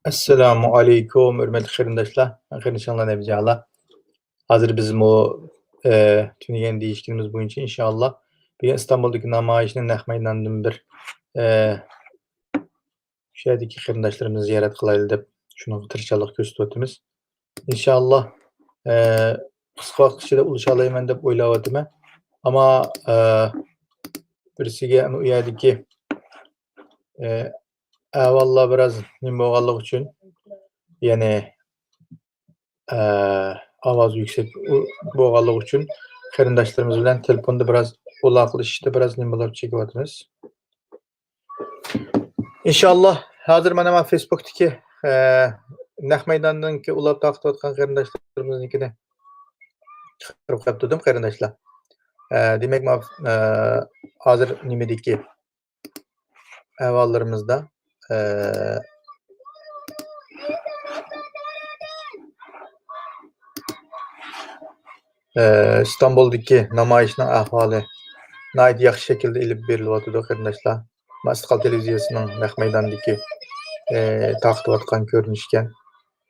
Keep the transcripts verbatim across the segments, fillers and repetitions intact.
ئەسسالامۇ ئەلەيكۇم، ھۆرمەتلىك قېرىنداشلار، قېرىندىشىڭلار نەبىجانلار. ھازىر بىزمۇ، ئە، تۈنۈگۈن دېيىشكىنىمىز بويىچە، ئىنشائاللا، بۈگۈن ئىستانبۇلدىكى نامايىشنى نەق مەيداندىن بىر، ئە، شۇ يەردىكى قېرىنداشلىرىمىزنى زىيارەت قىلايلى دەپ، شۇنىڭغا تىرىشچانلىق كۆرسىتىۋاتىمىز. ئىنشائاللا، ئە، قىسقا ۋاقىت ئىچىدە ئۇلىشالايمەن دەپ ئويلاۋاتىمەن. ئەمما، ئە، بىرسىگە ئۇ يەردىكى، ئە، ئەھۋاللار بىراز نېمە بولغانلىقى ئۈچۈن، يەنى، ئە، ئاۋاز يۈكسەك ئۇ-، بولغانلىقى ئۈچۈن قېرىنداشلىرىمىز بىلەن تېلېفوندا بىراز ئالاقىلىشىشتا بىراز نېمە بولۇپ چېكىۋاتىمىز. ئىنشائاللا، ھازىر مانا مەن فېيسبۇكتىكى، ئە، نەق مەيداندىكى ئۇلاپ تارقىتىۋاتقان قېرىنداشلىرىمىزنىڭكىنى چىقىرىپ قويۇپ تۇردۇم، قېرىنداشلار. ئە، دېمەك، ما-، ئە، ھازىر نېمىدىكى ئەھۋاللىرىمىزدا، ئە، ئىستانبۇلدىكى نامايىشنىڭ ئەھۋالى ناھايىتى ياخشى شەكىلدە ئېلىپ بېرىلىۋاتىدۇ، قېرىنداشلار. ما ئىستىقلال تېلېۋىزىيەسىنىڭ نەق مەيداندىكى، ئە، تارقىتىۋاتقان كۆرۈنۈشكەن.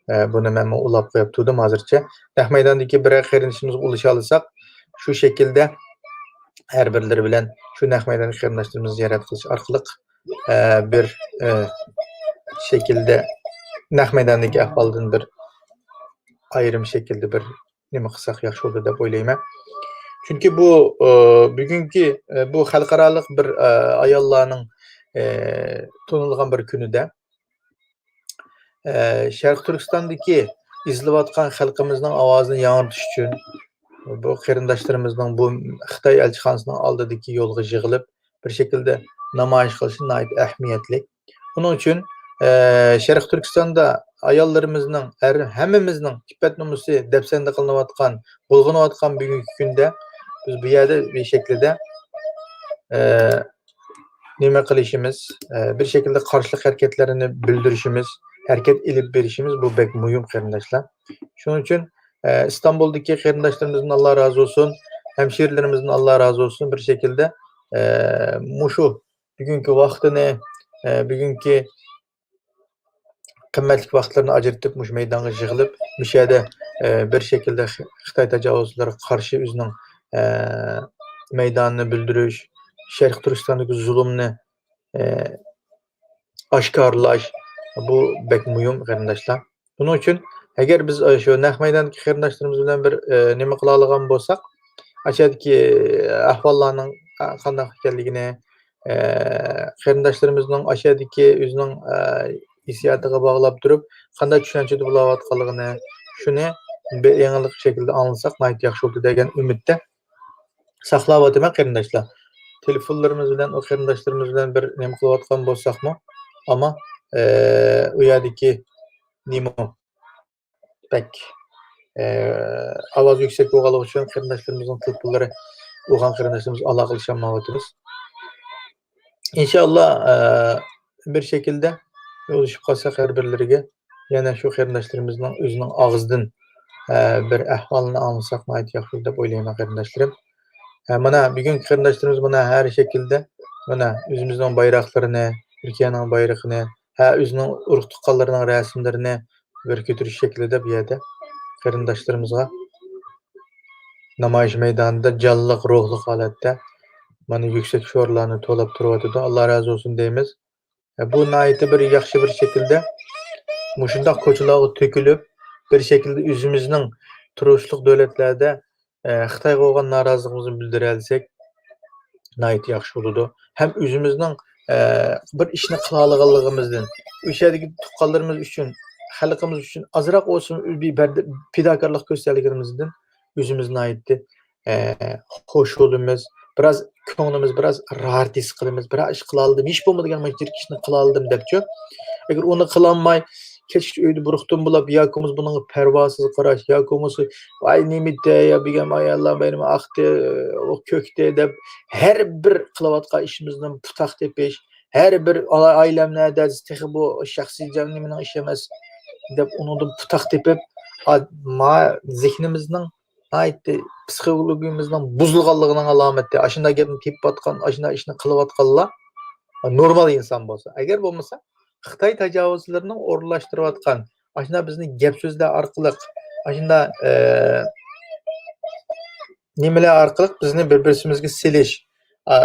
ئە، بۇنى مەنمۇ ئۇلاپ قويۇپ تۇردۇم ھازىرچە. نەق مەيداندىكى بىرەر قېرىندىشىمىزغا ئۇلىشالىساق، شۇ شەكىلدە ھەر بىرلىرى بىلەن شۇ نەق مەيداندىكى قېرىنداشلىرىمىزنى زىيارەت قىلىش ئارقىلىق، ئە، بىر، ئە، شەكىلدە نەق مەيداندىكى ئەھۋالدىن بىر ئايرىم شەكىلدە بىر نېمە قىلساق ياخشى بولىدۇ دەپ ئويلايمەن. چۈنكى بۇ، ئە، بۈگۈنكى، ئە، بۇ خەلقئارالىق بىر، ئە، ئاياللارنىڭ، ئە، تونۇلغان بىر كۈنىدە، ئە، شەرقىي تۈركىستاندىكى ئېزىلىۋاتقان خەلقىمىزنىڭ ئاۋازىنى ياڭرىتىش ئۈچۈن، بۇ قېرىنداشلىرىمىزنىڭ بۇ خىتاي ئەلچىخانىسىنىڭ ئالدىدىكى يولغا يىغىلىپ، بىر شەكىلدە نامايىش قىلىشى ناھايىتى ئەھمىيەتلىك. ئۇنىڭ ئۈچۈن، ئە، شەرقىي تۈركىستاندا ئاياللىرىمىزنىڭ، ئەر، ھەممىمىزنىڭ ئىپپەت-نومۇسى دەپسەندە قىلىنىۋاتقان، بۇلغىنىۋاتقان بۈگۈنكى كۈندە بىز بۇ يەردە بىر شەكىلدە، ئە، نېمە قىلىشىمىز، ئە، بىر شەكىلدە قارشىلىق ھەرىكەتلىرىنى بىلدۈرۈشىمىز، ھەرىكەت ئېلىپ بېرىشىمىز، بۇ بەك مۇھىم، قېرىنداشلار. شۇنىڭ ئۈچۈن، ئە، ئىستانبۇلدىكى قېرىنداشلىرىمىزدىن ئاللا رازى بولسۇن، ھەمشىرىلىرىمىزدىن ئاللا رازى بولسۇن، بىر شەكىلدە، ئە، مۇشۇ بۈگۈنكى ۋاقتىنى، ئە، بۈگۈنكى قىممەتلىك ۋاقىتلىرىنى ئاجرىتىپ، مۇشۇ مەيدانغا يىغىلىپ، مۇشۇ يەردە، ئە، بىر شەكىلدە خ-، خىتاي تاجاۋۇزچىلىرىغا قارشى ئۆزىنىڭ، ئە، مەيدانىنى بىلدۈرۈش، شەرقىي تۈركىستاندىكى زۇلۇمنى، ئە، ئاشكارىلاش، بۇ بەك مۇھىم، قېرىنداشلار. بۇنىڭ ئۈچۈن ئەگەر بىز، ئە، شۇ نەق مەيداندىكى قېرىنداشلىرىمىز بىلەن بىر، ئە، نېمە قىلالىغان بولساق، ئاشۇ يەردىكى ئەھۋاللارنىڭ، ئە، قانداق ئىكەنلىكىنى، ئە، قېرىنداشلىرىمىزنىڭ ئاشۇ يەردىكى ئۆزىنىڭ، ئە، ھېسسىياتىغا باغلاپ تۇرۇپ، قانداق چۈشەنچىدە بولاۋاتقانلىقىنى، شۇنى بىر يېڭىلىق شەكلىدە ئاڭلىساق ناھايىتى ياخشى بولىدۇ دېگەن ئۈمىدتە ساقلاۋاتىمەن، قېرىنداشلار. تېلېفونلىرىمىز بىلەن، ئۇ قېرىنداشلىرىمىز بىلەن بىر نېمە قىلىۋاتقان بولساقمۇ، ئەمما، ئە، ئۇ يەردىكى نېمە بەك، ئە، ئاۋاز يۈكسەك بولغانلىقى ئۈچۈن قېرىنداشلىرىمىزنىڭ تېلېفونلىرى، ئۇلىغان قېرىنداشلىرىمىز ئالاقىلىشالمايۋاتىمىز. ئىنشائاللا، ئە، بىر شەكىلدە ئۇلىشىپ قالساق ھەر بىرلىرىگە، يەنە شۇ قېرىنداشلىرىمىزنىڭ ئۆزىنىڭ ئاغزىدىن، ئە، بىر ئەھۋالنى ئاڭلىساق ناھايىتى ياخشى بولىدۇ دەپ ئويلايمەن، قېرىنداشلىرىم. ئە، مانا بۈگۈنكى قېرىنداشلىرىمىز مانا ھەر شەكىلدە، مانا ئۆزىمىزنىڭ بايراقلىرىنى، تۈركىيەنىڭ بايرىقىنى، ھە، ئۆزىنىڭ ئۇرۇق-تۇغقانلىرىنىڭ رەسىملىرىنى بىر كۆتۈرۈش شەكلىدە بۇ يەردە قېرىنداشلىرىمىزغا نامايىش مەيدانىدا جانلىق، روھلۇق ھالەتتە مانا يۈكسەك شورلارنى توۋلاپ تۇرۇۋاتىدۇ. ئاللا رازى بولسۇن دەيمىز. بۇ ناھايىتى بىر ياخشى بىر شەكىلدە مۇشۇنداق كوچىلارغا تۆكۈلۈپ، بىر شەكىلدە ئۆزىمىزنىڭ تۇرۇشلۇق دۆلەتلەردە، ئە، خىتايغا بولغان نارازىلىقىمىزنى بىلدۈرەلىسەك، ناھايىتى ياخشى بولىدۇ. ھەم ئۆزىمىزنىڭ، ئە، بىر ئىشنى قىلالىغانلىقىمىزدىن، ئۆشەدىكى تۇغقانلىرىمىز ئۈچۈن، خەلقىمىز ئۈچۈن ئازراق بولسىمۇ بىر بەردە-، پىداكارلىق كۆرسەتكىنىمىزدىن ئۆزىمىز ناھايىتى، ئە، خوش بولىمىز. بىراز كۆڭلىمىز بىراز راھەت ھېس قىلىمىز. بىرەر ئىش قىلالىدىم، ھېچ بولمىدىغان مۇشۇ ئىشنى قىلالىدىم دەپچۇ. ئەگەر ئۇنى قىلالماي، كەچكىچە ئۆيدە بۇرۇقتىن بولاپ، ياكى بولمىسا بۇنىڭغا پەرۋاسىز قاراش، ياكى بولمىسا، ۋاي نېمىدە يا بۈگۈن ئاياللار بايرىمى ئاقتى، ئۇ كۆكتى دەپ، ھەر بىر قىلىۋاتقان ئىشىمىزدىن پۇتاق تېپىش، ھەر بىر ئا-، ئائىلەمنى ھەدەسى تېخى بۇ شەخسىي جەم-، نېمىنىڭ ئىشى ئەمەس دەپ ئۇنىڭدىن پۇتاق تېپىپ، ئا-، ما-، زېھنىمىزنىڭ ناھايىتى پسىخولوگىيىمىزنىڭ بۇزۇلغانلىقىنىڭ ئالامىتى. ئاشۇنداق گەپنى تېپىۋاتقان، ئاشۇنداق ئىشنى قىلىۋاتقانلار نورمال ئىنسان بولسا. ئەگەر بولمىسا، خىتاي تاجاۋۇزچىلىرىنىڭ ئورۇنلاشتۇرۇۋاتقان، ئاشۇنداق بىزنى گەپ سۆزلەر ئارقىلىق، ئاشۇنداق، ئە، نېمىلەر ئارقىلىق بىزنى بىر-بىرسىمىزگە سېلىش، ئا،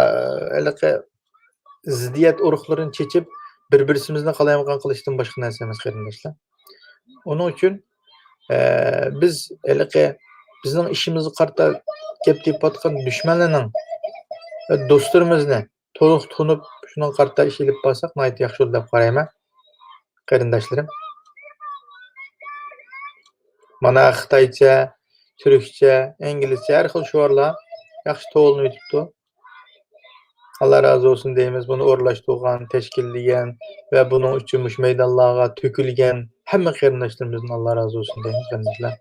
ھېلىقى زىددىيەت ئۇرۇقلىرىنى چېچىپ، بىر-بىرسىمىزنى قالايمىقان قىلىشتىن باشقا نەرسە ئەمەس، قېرىنداشلار. ئۇنىڭ ئۈچۈن، ئە، بىز ھېلىقى بىزنىڭ ئىشىمىزغا قارىتا گەپ تېپىۋاتقان دۈشمەنلەرنىڭ، ئە، دوستلىرىمىزنى تولۇق تونۇپ، شۇنىڭغا قارىتا ئىش ئېلىپ بارساق ناھايىتى ياخشى بولىدۇ دەپ قارايمەن، قېرىنداشلىرىم. مانا خىتايچە، تۈركچە، ئىنگلىزچە ھەر خىل شوئارلار ياخشى توۋلىنىۋېتىپتۇ. ئاللا رازى بولسۇن دەيمىز بۇنى ئورۇنلاشتۇرغان، تەشكىللىگەن ۋە بۇنىڭ ئۈچۈن مۇشۇ مەيدانلارغا تۆكۈلگەن ھەممە قېرىنداشلىرىمىزدىن ئاللا رازى بولسۇن دەيمىز، قېرىنداشلار.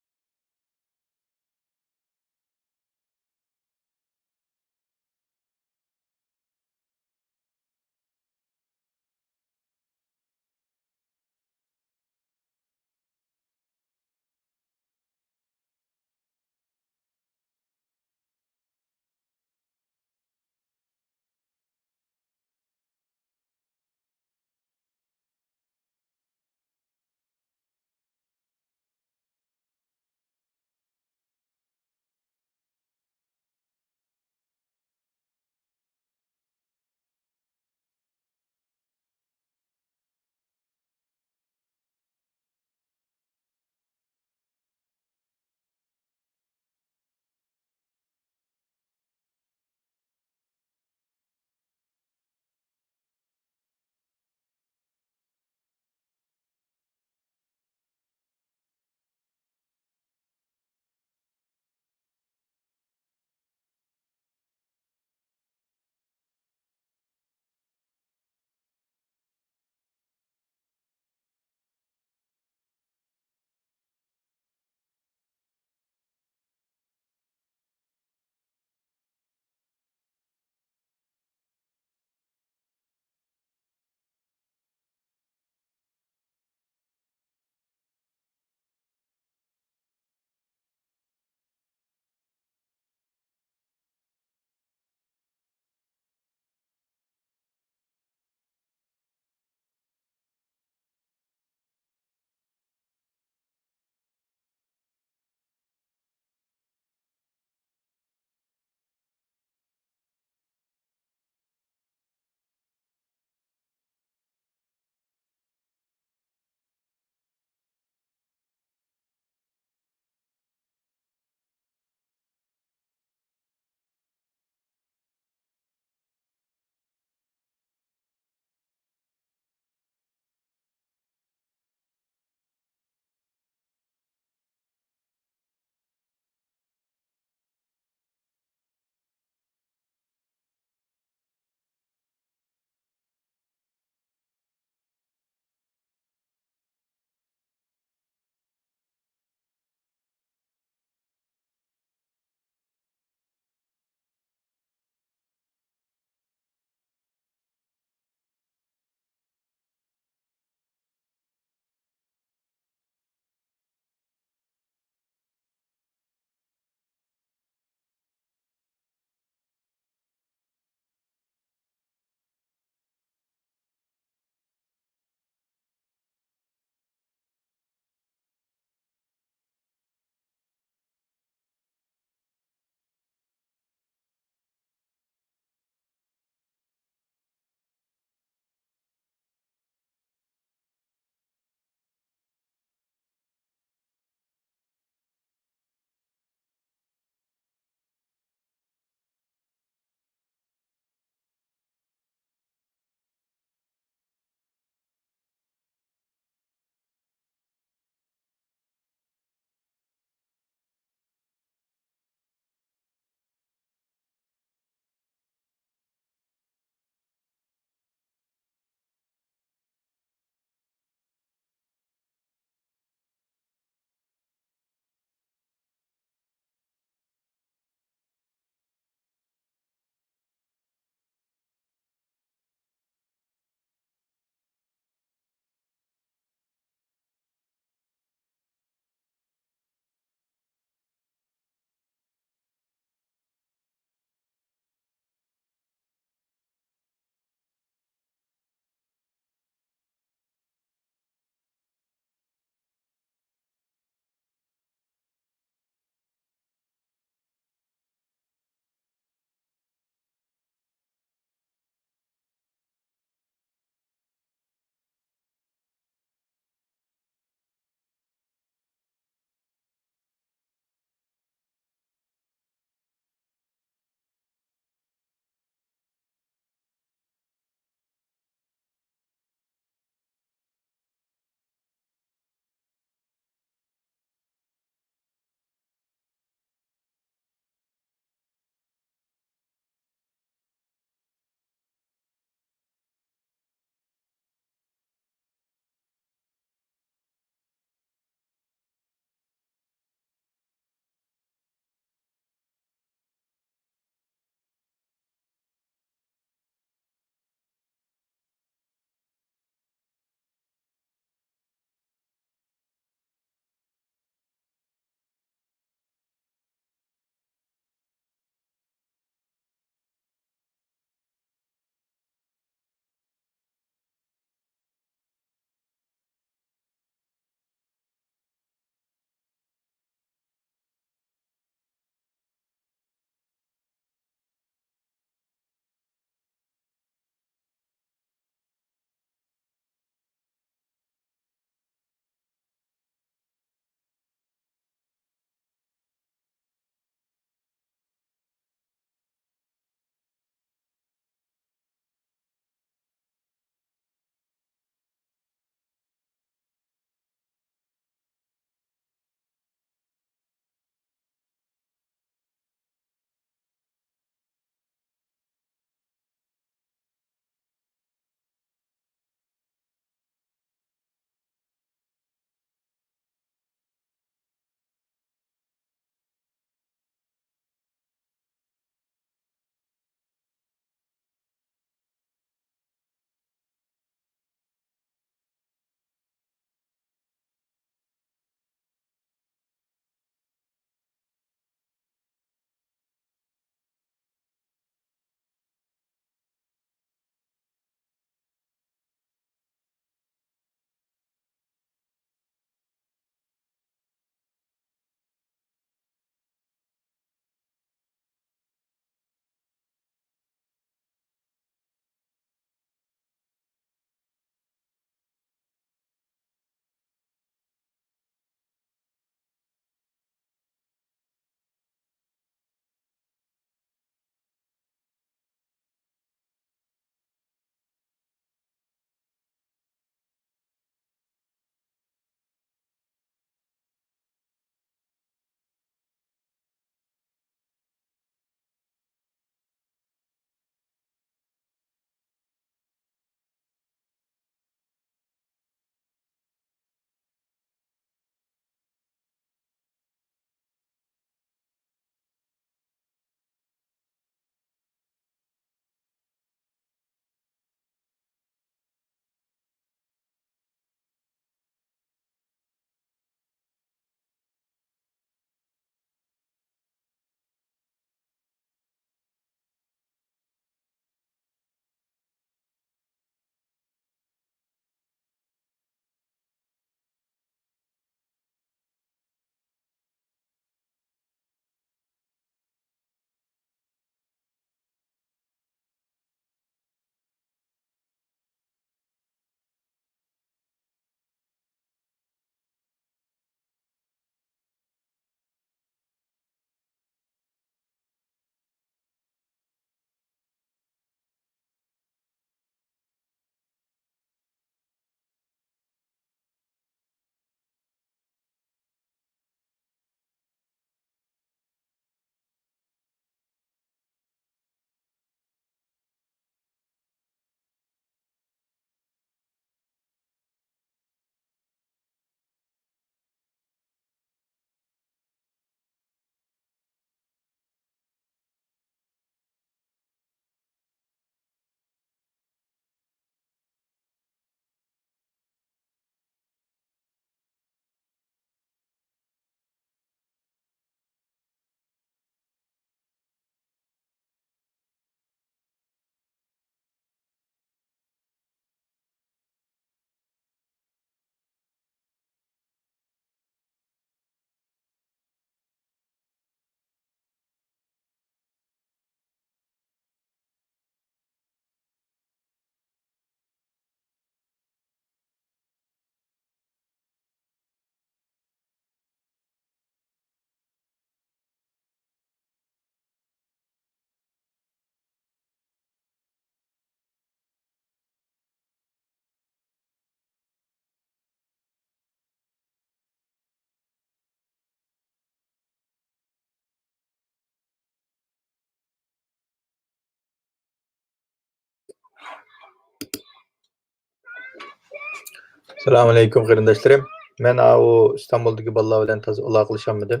سالام ئەلەيكۇم قېرىنداشلىرىم. مەن ئاۋۇ ئىستانبۇلدىكى بالىلار بىلەن تازا ئالاقىلىشالمىدىم.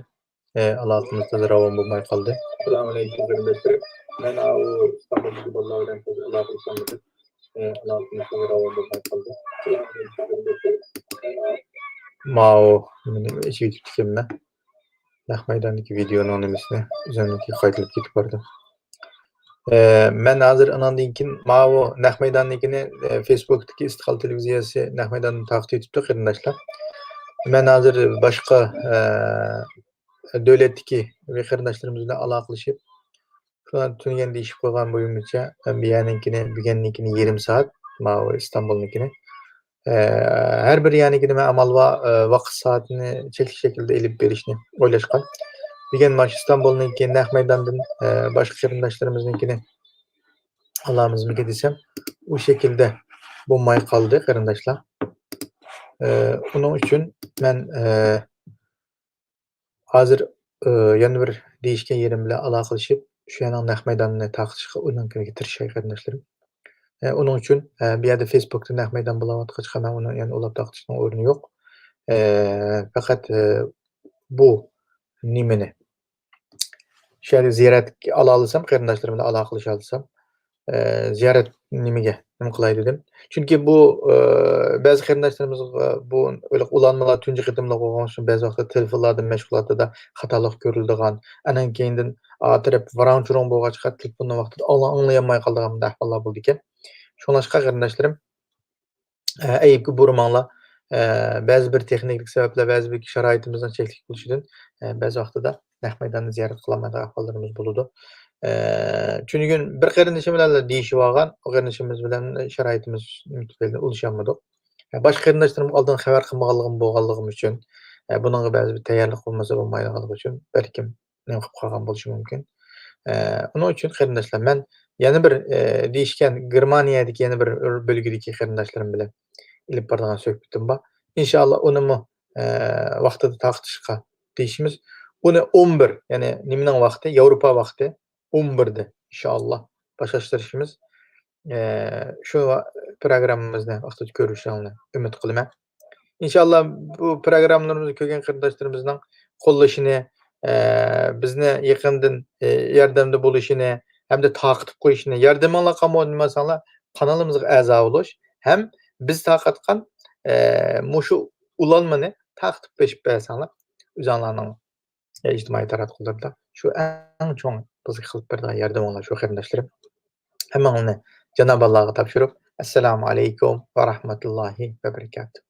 ئە، ئالاقىمىز تازا راۋان بولماي قالدى. سالام ئەلەيكۇم قېرىنداشلىرىم. مەن ئاۋۇ ئىستانبۇلدىكى بالىلار بىلەن تازا ئالاقىلىشالمىدىم. ئە، ئالاقىمىز تازا راۋان بولماي قالدى. ماۋۇ نېمىنى ئېچىۋېتىپتىكەنمەن. نەق مەيداندىكى ۋىدېئونىڭ نېمىسىنى ئۆزۈمنىڭكىگە قايتىلىپ كېتىپ باردىم. ئە، مەن ھازىر ئاناندىن كېيىن ماۋۇ نەق مەيداننىڭكىنى، ئە، فېيسبۇكتىكى ئىستىقلال تېلېۋىزىيەسى نەق مەيدانىنى تارقىتىۋېتىپتۇ، قېرىنداشلار. مەن ھازىر باشقا، ئە، دۆلەتتىكى قېرىنداشلىرىمىز بىلەن ئالاقىلىشىپ، شۇلار تۈنۈگۈن دېيىشىپ قويغان بويىچە، بىيەنىڭكىنى، بۈگۈننىڭكىنى يېرىم سائەت، ماۋۇ ئىستانبۇلنىڭكىنى. ئە، ھەر بىر يەرنىڭكىنى مەن ئامال بار، ئە، ۋاقىت سائەتىنى چەكلىك شەكىلدە ئېلىپ بېرىشنى ئويلاشقان. بۈگۈن مانا شۇ ئىستانبۇلنىڭكى نەق مەيداندىن، ئە، باشقا قېرىنداشلىرىمىزنىڭكىنى ئالامىزمىكىن دېسەم، ئۇ شەكىلدە بولماي قالدى، قېرىنداشلار. ئە، ئۇنىڭ ئۈچۈن مەن، ئە، ھازىر، ئە، يەنە بىر دېيىشكەن يېرىم بىلەن ئالاقىلىشىپ، شۇ يەرنىڭ نەق مەيدانىنى تارقىتىشقا ئۇنىڭكىگە تىرىشاي، قېرىنداشلىرىم. ئە، ئۇنىڭ ئۈچۈن، ئە، بۇ يەردە فېيسبۇكتا نەق مەيدان بولاۋاتقاچقا، مەن ئۇنى يەنە ئۇلاپ تارقىتىشنىڭ ئورنى يوق. ئە، پەقەت، ئە، بۇ نېمىنى، شۇ يەردە زىيارەت ئالالىسام، قېرىنداشلىرىم بىلەن ئالاقىلىشالىسام، ئە، زىيارەت نېمىگە، نېمە قىلاي دېدىم. چۈنكى بۇ، ئە، بەزى قېرىنداشلىرىمىزغا بۇ ئۇلانمىلار تۇنجى قېتىملىق بولغان ئۈچۈن بەزى ۋاقىتتا تېلېفونلاردا مەشغۇلاتىدا خاتالىق كۆرۈلىدىغان، ئانان كېيىندىن ئا تەرەپ ۋاراڭ-چۇرۇڭ بولغاچقا، تېلېفوننى ۋاقتىدا ئاڭلا-، ئاڭلىيالماي قالىدىغان بۇنداق ئەھۋاللار بولىدىكەن. شۇڭلاشقا قېرىنداشلىرىم، ئە، ئەيىبكە بۇرىماڭلار. ئە، بەزى بىر تېخنىكىلىق سەۋەبلەر، بەزى بىر شارائىتىمىزنىڭ چەكلىك بولۇشىدىن، ئە، بەزى ۋاقتىدا نەق مەيداننى زىيارەت قىلالمايدىغان ئەھۋاللىرىمىز بولىدۇ. ئە، تۈنۈگۈن بىر قېرىندىشىم بىلەن دېيىشىۋالغان، ئۇ قېرىندىشىمىز بىلەن شارائىتىمىز تۈپەيلىدىن ئۇلىشالمىدۇق. ئە، باشقا قېرىنداشلىرىمغا ئالدىن خەۋەر قىلمىغانلىقىم بولغانلىقىم ئۈچۈن، ئە، بۇنىڭغا بەزى بىر تەييارلىق بولمىسا بولمايدىغانلىقى ئۈچۈن بەلكىم نېمە قىلىپ قالغان بولۇشى مۇمكىن. ئە، ئۇنىڭ ئۈچۈن قېرىنداشلار، مەن يەنە بىر، ئە، دېيىشكەن گېرمانىيەدىكى يەنە بىر بۆلگىدىكى قېرىنداشلىرىم بىلەن ئېلىپ بارىدىغان سۆھبىتىم بار. ئىنشائاللا ئۇنىمۇ، ئە، ۋاقتىدا تارقىتىشقا تىرىشىمىز. ئۇنى ئون بىر، يەنى نېمىنىڭ ۋاقتى؟ ياۋروپا ۋاقتى ئون بىردە ئىنشائاللا باشلاشتۇرۇشىمىز. ئە، شۇ ۋا-، پروگراممىمىزنى ۋاقتىدا كۆرۈشۈڭلارنى ئۈمىد قىلىمەن. ئىنشائاللا بۇ پروگراممىلىرىمىزنى كۆرگەن قېرىنداشلىرىمىزنىڭ قوللىشىنى، ئە، بىزنى يېقىندىن، ئە، ياردەمدە بولۇشىنى ھەمدە تارقىتىپ قويۇشىنى، ياردىمىڭلار قالمىغان دېمىسەڭلار، قانىلىمىزغا ئەزا بولۇش ھەم بىز تارقاتقان، ئە، مۇشۇ ئۇلانمىنى تارقىتىپ بېسىپ بەرسەڭلار، ئۆزۈڭلارنىڭ ئىجتىمائىي تاراتقۇلىرىدا شۇ ئەڭ چوڭ بىزگە قىلىپ بېرىدىغان ياردىمىڭلار شۇ، قېرىنداشلىرىم. ھەممىڭلارنى جانابى ئاللاغا تاپشۇرۇپ، ئەسسالامۇ ئەلەيكۇم ۋە رەھمەتۇللاھى ۋە بەرىكاتۇھ.